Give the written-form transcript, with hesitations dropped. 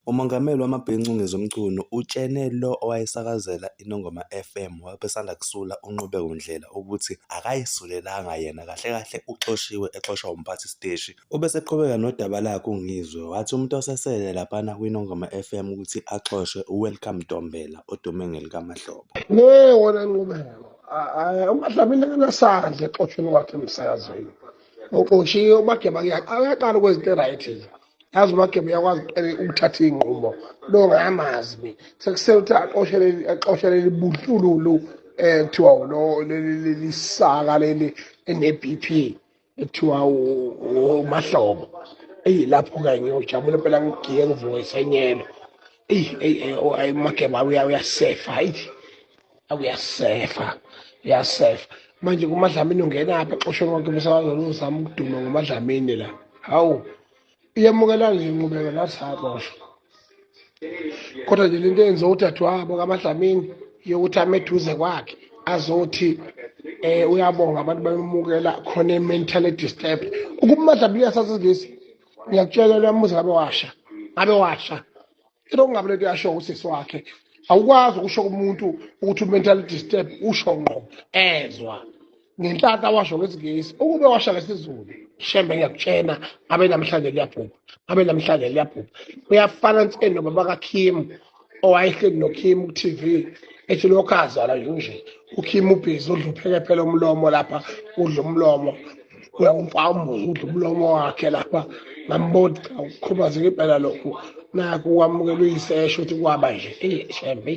Umongameli wamabhinca uNgizwe Mchunu utshene lo owayesakazela iNongoma FM wabe esanda kusula uNqubeko Ndlela ukuthi akayisulelanga yena kahle kahle uxoshiwe exoshwa umphathi siteshi. Ubeseqhubeka nodaba lakhe uNgizwe wathi umuntu osesele laphana kwiNongoma FM ukuthi axoshwe uWelcome Ntombela odume ngelikaMahlobo. Le wona Nqubeko uMadlamini akanasandla exoshweni kwakhe emsakazweni. Uxoshiwe uMageba uyaqala ukwenza into e-right nje. Yazi uMageba uyakwazi ukuthatha iy'nqumo lo ngamazi mina. Sekusele ukuthi axoshe leli buhlululu kuthiwa lo leli saka leli ene-B_P ekuthiwa uMahlobo. Eyi lapho-ke ngiyojabula impela ngigiye ngivuke isenyelo. Eyi eyi uMageba uyasefa hayi uyasefa uyasefa. Manje kuMadlamini ungenaphi exoshweni kwakhe emsakazweni uzama ukuduma ngoMadlamini la. Hawu iyamukelana nje inqubeko nathi saxoshwa. Kodwa nje lento eyenziwa udadewabo kaMadlamini yokuthi ame eduze kwakhe azothi uyabonga abantu bamemukela khona e-mentally disturbed. Ukuba uMadlamini uyasazi isiNgisi ngiyakutshela uyamuza ngabe washa ngabe washa. Into okungabe lento yasho usisi wakhe awukwazi ukusho kumuntu ukuthi u-mentally disturbed usho ngqo ezwa ngenhlanhla washo ngesiNgisi ukube washo ngesiZulu shembe ngiyakutshena ngabe namhlanje liyabhubha ngabe namhlanje liyabhubha. Uyafana nseni nobaba kaKim owayehleli noKim ku-TV ethi lokhu azalwa nje nje uKim ubhizi udla upheke phela umlomo lapha udla umlomo uyawumfambuza udla umlomo wakhe lapha ngambona cha ukukhubazeka impela lokhu nakhu kwamukela uyisesho ukuthi kwaba nje eyi shembe.